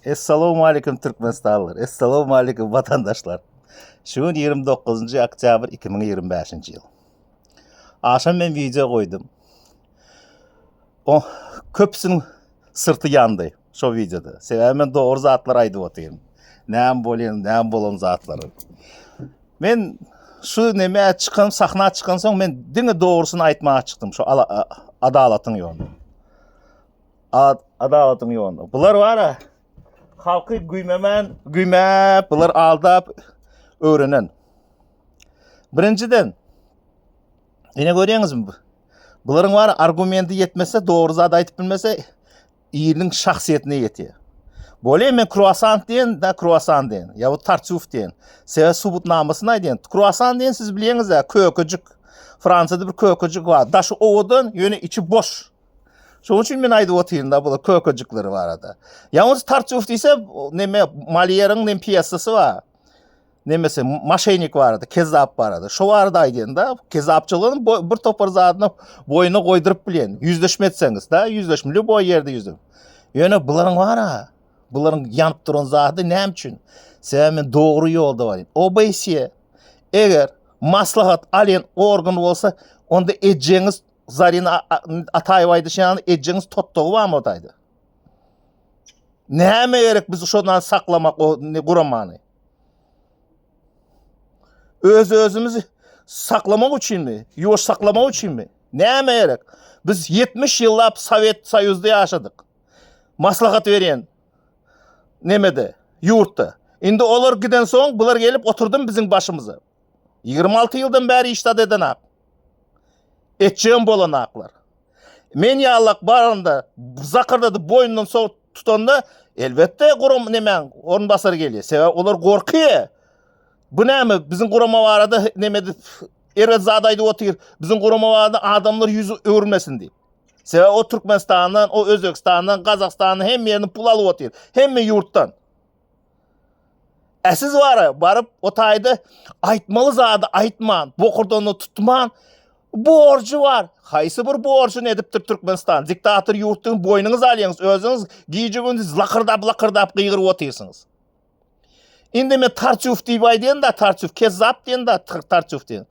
Essalawmaleýkum Türkmenistanlylar. Essalawmaleýkum watandaşlar. Şu gün 29-njy oktýabr 2025-nji ýyl. Agşam men wideo goýdum. O köpüsiniň syrty ýandy şo wideoda. Sebäbi men dogry zatlar aýdyp otyryn. Näme bolýan, näme bolan zatlary. Men şu neme çykan, sahna çykan soň men diňe dogrusyny aýtmaga çykdym şu adalatyň ýoluna. Adalatyň ýoluna. Bular bara halky güýmemän, güýmäp, bular aldap öwrenen. Birinjiden ine görýäňizmi? Bularyň bar argumenti ýetmese, dogry zat aýdyp bilmese, iliniň şahsyýetine ýetýär. Bolýa men kruasan diýen, da kruasan diýen, ýa bu tartýuf diýen. Sebäbi subutnamasyny aýdýan. Kruasan diýen siz bilýäňiz-ä, kökejik. Fransiýada bir kökejik bar. Daşy owadan, ýöne içi boş. Şonuň üçin men aýdyp otyryn da bu kökejikleri barada. Ýalňyz Tartýuf diýse, neme Molýeriň nem pýesasy bar. Nemesi maşenik barada, kezzap barada. Şo barada aýdýan da, kezzapçylygyň bir topar zadyny boýuna goýduryp bilýän. Ýüzleşme etseňiz da, ýüzleşme lýuboý ýerde ýüzle. Ýöne bularyň bar-a, bularyň ýanyp duran zady näme üçin? Sebäbi men dogry ýolda barýan. OBSE eger maslahat alýan organ bolsa, onda ejeňiz Zarina Ataýewa aýdyşy ýaly ejeňiz totdagy barmy o taýda? Näme gerek biz şondan saklamak o guramany? Öz özümizi saklamak üçinmi? Ýuwaş saklamak üçinmi? Näme gerek? Biz 70 ýyllap Sowet Soýuzda ýaşadyk. Maslahat berýän nemede, ýurtda. Indi olar giden soň bular gelip oturdym biziň başymyza. 26 ýyldan bäri iş zat edenak. Etjegem bolanaklar. Men ýalak baranda zakyrdadyp boýundan sow tutanda elbetde guram nemäň orunbasary gelýär. Sebäbi olar gorkyýar. Bu näme biziň gurama barada neme edip erbet zat aýdyp otyr. Biziň gurama barada adamlar ýüz öwürmesin diýip. Sebäbi o Türkmenistandan, o Özbegistandan, Gazagystandan hemme ýerinden pul alyp otyr. Hemme ýurtdan. Ä siz bara baryp o taýda aýtmaly zady aýtman, bokurdanyny tutman borjy bar. Haýsy bir borjuny edipdir Türkmenistan? Diktator ýurtdygyny boýnuňyza alýaňyz, özüňiz gije-gündiz lakyrdap-lakyrdap gygyryp otyrsyňyz. Indi men Tarçuf diýip aýdýan-da, Tarçuf, kezzap diýen-de, Tarçuf diýen.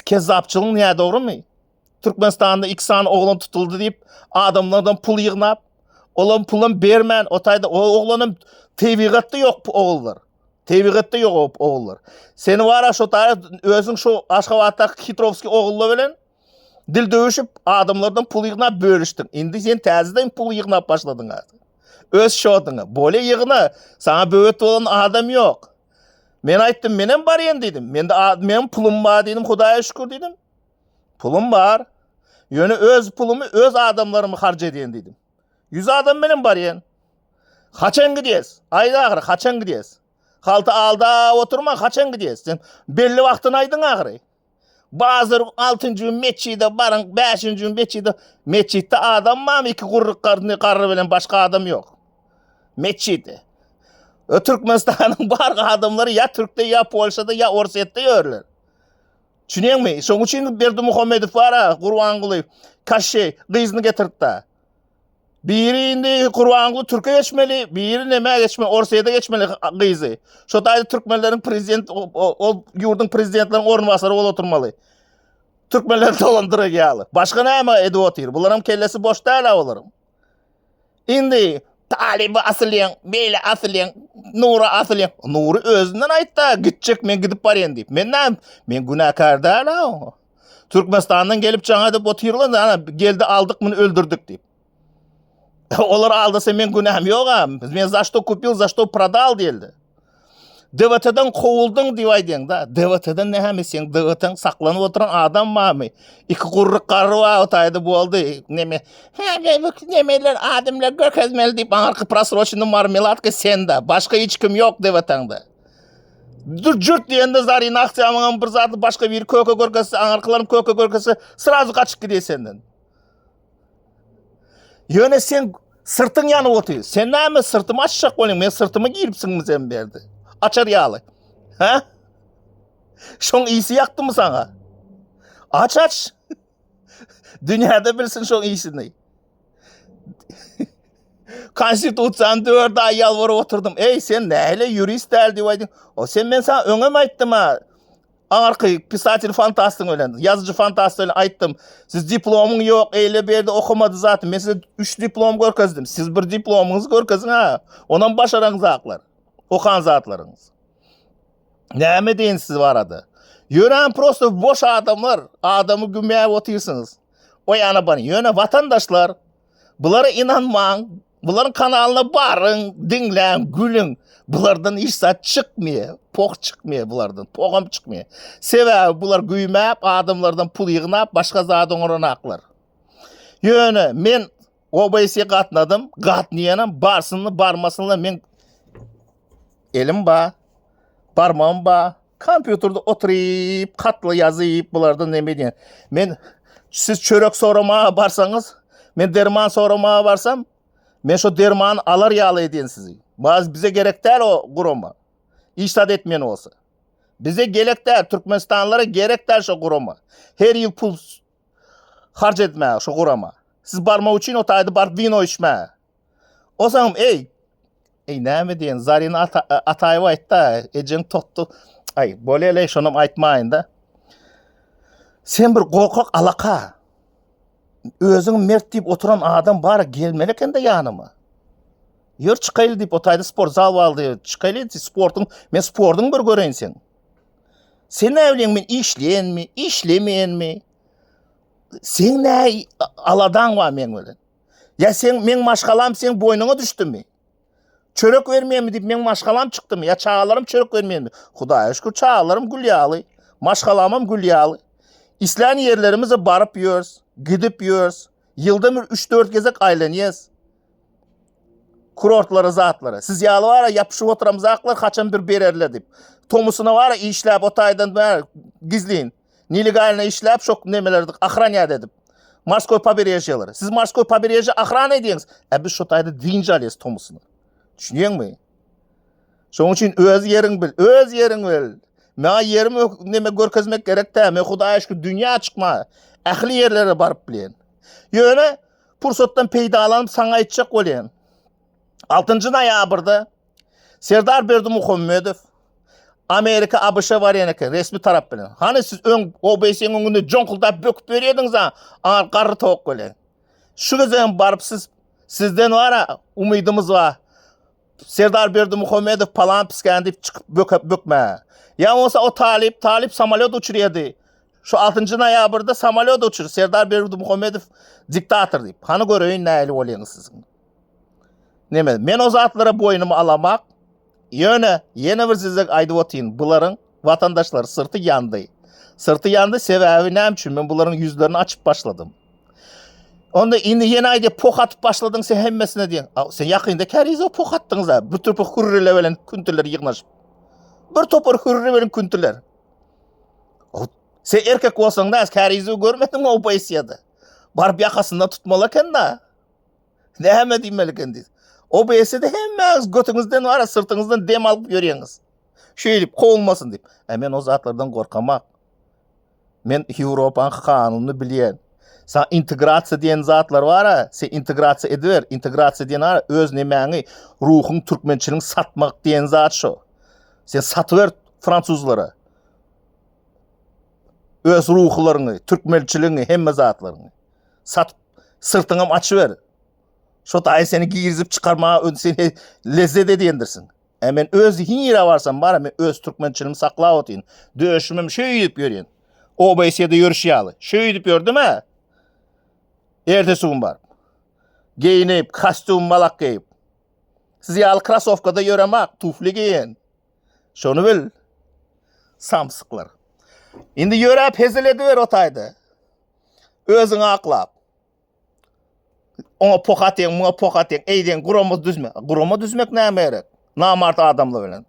Kezzapçylygyň nädogrymy? Türkmenistanda iki sany oglan tutuldy diýip, adamlardan pul ýygnap, olam pulam bermän, o taýda o oglanam tebigatda ýok bu ogullar. Tebigatda ýok o ogullar. Seni bara şo taýda özüň şo Aşgabatdaky Hitrowskiý ogulla bilen dil döwüşip, adamlardan pul ýygnap bölüşdiň. Indi sen täzeden pul ýygnap başladyň artık. Öz şodyňa. Bolýa ýygna. Saňa böwet bolan adam ýok. Men aýtdym, menem barýan diýdim. Mende meň pulum bar diýdim, Hudaýa şükür diýdim. Pulum bar. Ýöne öz pulumy öz adamlarymy harç edýän diýdim. 100 adam bilen barýan. Haçan gidýäs? Aýda ahyry, haçan gidýäs? Halta alda oturma, haçan gidýäs? Sen belli wagtyny aýdyň ahyry. Bazar 6-njy gün metjide baryň, 5-nji gün metjide. Metjitde adam barmy? Iki gurruk garny garry bilen başga adam ýok. Metjide. Ö Türkmenistanyň bar adamlary ýa Türkde, ýa Polşada, ýa Orsýetde ýörler. Düşünýäňmi? Şoň üçin Berdimuhamedow bar-a, Gurbanguly, Kaşşeý, gyzyny getiripdi. Biri indi Gurbanguly türke geçmeli, biri nämä geçmeli, Orsýete geçmeli gyzy. Şo taýda türkmenleriň prezident, ol ýurduň prezidentleriniň orunbasary bolup oturmaly. Türkmenleri dolandyrar ýaly. Başga näme edip otyr? Bularyň kellesi boş däl-ä olaryň. Indi talyby asylýaň, beýle asylýaň, Nura asylýaň. Nury özünden aýtda, gitjek men gidip barýan diýip. Men näme? Men günäkär däl-ä oňa. Türkmenistandan gelip jaň edip otyrlar, ana geldi aldyk muny öldürdik diýip. Olar aldasa men günäm ýok-a. Men za što kupil, za što prodal diýildi. DWT-den kowuldyň diýip aýdýaň-da. DWT-den näme sen DWT-ni saklanyp oturan adam barmy? Iki gurruk garry bar o taýda boldy. Neme? Hä, nemeler adamlar görkezmeli diýip aňyrky prosroçenny marmeladka sende. Başga hiç kim ýok DWT-ňde. Dur jürt diýende Zarina Ahtiýamyň bir zady başga biri köke görkezse, aňyrkylaryň köke görkezse, srazu gaçyp gidýär senden. Ýöne sen syrtyň ýanyp otyr. Sen näme syrtymy açjak bolýaň? Men syrtyma giripsiňmi sen berdi? Açar ýaly. Hä? Şoň isi ýakdymy saňa? Aç aç. Dünýäde bilsin şoň isini. Konstitusiýany 4 aý ýalbaryp oturdym. Eý, sen nähili ýurist däl diýip aýdyň. O sen men saňa öňem aýtdym ha. Aňarky pisatel fantastyň bilen, ýazyjy fantast bilen aýtdym. Siz diplomyň ýok, eýle berde okamady zaty. Men size 3 diplom görkezdim. Siz bir diplomyňyzy görkeziň ha. Onam başaran zatlar. Okan zatlaryňyz. Näme deýin siz barada? Ýören prosto boş adamlar, adamy gümäp otyrsyňyz. O ýana baryn. Ýöne watandaşlar, bulara inanmaň, bularyň kanalyna baryň, diňläň, gülüň. Bulardan hiç zat çykmaýar, poh çykmaýar bulardan, poham çykmaýar. Sebäbi bular güýmäp, adamlardan pul ýygnap, başga zat oňaranaklar. Ýöne men OBS gatnadym, gatnaýanam barsynly, barmasynly men elim ba, barmagym ba, kompýuterde oturyp, hatly ýazyp, bulardan neme edýän. Men siz çörek soramaga barsaňyz, men derman soramaga barsam, men şo dermany alar ýaly edýän sizi. Baz bize gerek däl o gurama. Iş zat etmeýän bolsa. Bize gerek däl, Türkmenistanlylara gerek däl şo gurama. Her ýyl pul harç etmäge şo gurama. Siz barmak üçin o taýda baryp wino içmäge. Osaňam eý, eý näme diýen Zarina Ata, Ataýewa aýtda, ejeň totdy. Aý, bolýa-leý, şonam aýtmaýyn-da. Sen bir gorkak alaka. Özüň mert diýip oturan adam bar, gelmeli eken-de ýanyma. Ýör çykaýly diýip, o taýda sport zal bardy. Çykaýly sportuň, men sportuň bir göreýin sen. Sen näme bilýäň men işleýänmi, işlemeýänmi? Seň nä aladaň bar meň bilen? Ýa seň meň maşgalam seň boýnuňa düşdümi? Çörek bermeýänmi diýip meň maşgalam çykdymy? Ýa çagalarym çörek bermeýänmi? Hudaýa şükür çagalarym gül ýaly, maşgalamam gül ýaly. Islän ýerlerimize baryp ýörüs, gidip ýörüs. Ýylda bir 3-4 gezek aýlanýas. Kurortlara zatlara. Siz ýaly bara ýapyşyp oturamzaklar haçan bir bererler diýip. Tomusyna bara işläp o taýdan bara gizlin. Nelegalno işläp şok nemelerdi ahranýat edip. Morskoý poberežýeleri. Siz morskoý poberežýe ahrana edýäňiz. E biz şo taýda dynç alýas tomusyna. Düşünýäňmi? Şonuň üçin öz ýeriň bil, öz ýeriň bil. Maňa ýerim neme görkezmek gerek däl. Men Hudaýa şükür dünýä çykma. Ähli ýerlere baryp bilýän. Ýöne pursatdan peýdalanyp saňa aýtjak bolýan. 6-njy noýabrda Serdar Berdimuhamedow Amerika ABŞ barýan eken resmi tarap bilen. Hany siz öň OBS-iň öňünde joňkuldap böküp berýärdiňiz ha, aňar garry towuk bilen. Şu gezegem baryp siz sizden bara umydymyz bar. Serdar Berdimuhamedow palan piskan diýip çykyp böküp bökme. Ýa bolsa o talyp, talyp samolýot uçurýardy. Şu 6-njy noýabrda samolýot uçur Serdar Berdimuhamedow diktator diýip. Hany göreýin nähili bolýaňyz siziň. Neme, men o zatlara boýnumy alamak. Ýöne ýene bir sizek aýdyp otyryn, bularyň watandaşlar syrty ýandy. Syrty ýandy sebäbi näme üçin men bularyň ýüzlerini açyp başladym. Onda indi ýene aýdýar, poh atyp başladyň sen hemmesine diýen. Sen ýakynda Kärizow poh atdyňyz ha. Bir topar hürrüler bilen küntüler ýygnaşyp. Bir topar hürri bilen küntüler. Sen erkek bolsaň da, Kärizow görmediňmi OBS-de? Baryp ýakasyndan tutmaly eken da. Näme diýmeli eken diýdi. OBS-de hemmäňiz götüňizden bar, syrtyňyzdan dem alyp ýörýäňiz. Şeýdip kowulmasyn diýip. E men o zatlardan gorkamak. Men Ýewropanyň kanunyny bilýän. Sa integrasiýa diýen zatlar bar-a, sen integrasiýa ediber. Integrasiýa diýen ara öz nemäňi, ruhuň türkmençiligiň satmak diýen zat şo. Sen satyber fransuzlara. Öz ruhlaryňy, türkmençiligiňi, hemme zatlaryňy. Satyp, syrtyňam açyber. Şo taýy seni girizip çykarmaga ön seni lezzet edýändirsiň. E men öz nirä barsam bara men öz türkmençiligimi saklap otyryn. Döşümem şeýdip ýörýän. OBS-de ýörüş ýaly. Şeýdip ýördüm hä. Ertesi gün baryp. Geýinip, kostýum malak geýip. Siz ýaly krasowkada ýöremak, tufli geýen. Şony bil. Samsyklar. Indi ýöräp hezil ediber o taýda. Özüňi aklap. Oňa poh atýaň, muňa poh atýaň, eýdeň gurama düzme. Gurama düzmek näme gerek? Namart adamlar bilen.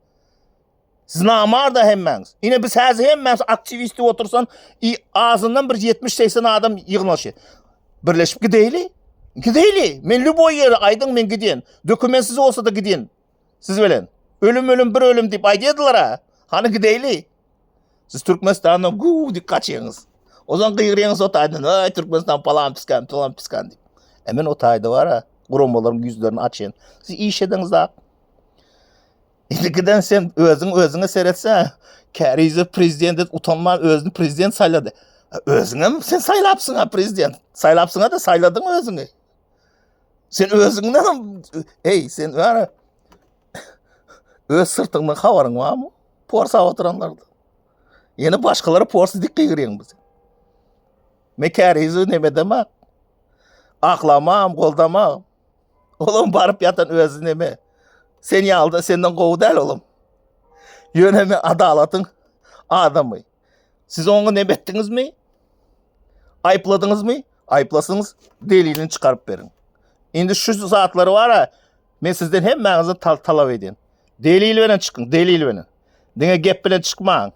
Siz namart da hemmäňiz. Ine biz häzir hemmämiz aktiwist diýip otursan, i azyndan bir 70-80 adam ýygnaşy. Birleşip gideýli. Gideýli. Men lüboý ýere aýdyň men gidýän. Dokumentsiz bolsa da gidýän. Siz bilen. Ölüm ölüm bir ölüm diýip aýdýardylar ha. Hany gideýli. Siz Türkmenistandan guw diýip gaçýaňyz. Ozan gygyrýaňyz o taýdan, "Aý Türkmenistan palan piskan, palan piskan" diýip. E men o taýda bar ha. Guramalaryň ýüzlerini açýan. Siz iş edeňizak. Indikiden sen özüň özüňe seretse, Kärizow prezident et utanman özüni prezident saýlady. Özüňem sen saýlapsyň ha prezident. Saýlapsyň da saýladyň özüňi. Sen özüňden ey sen bar. Öz syrtyňdan habaryň barmy? Porsap oturanlarda. Ýene başgalara porsy dik gygyrýaň biz. Men Kärizow neme demek? Aklamam, goldamam. Olam baryp ýatan özi neme? Sen ýalyda senden gowy däl olam. Ýöne men adalatyň adamy. Siz oňa neme etdiňizmi? Aýypladyňyzmy? Aýyplasyňyz, delilini çykaryp beriň. Indi şu zatlary bar-a, men sizden hemmäňizden tal talap edýän. Delil bilen çykyň, delil bilen. Diňe gep bilen çykmaň.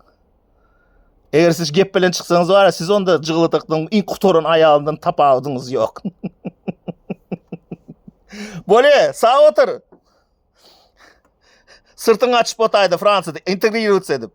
Eger siz gep bilen çyksaňyz bar, siz onda jygylydykdyň iň gutaran aýalyndan tapawudyňyz ýok. Bolýa, sag otur. Syrtyňy açyp otaýda Fransiýada integrirowats edip.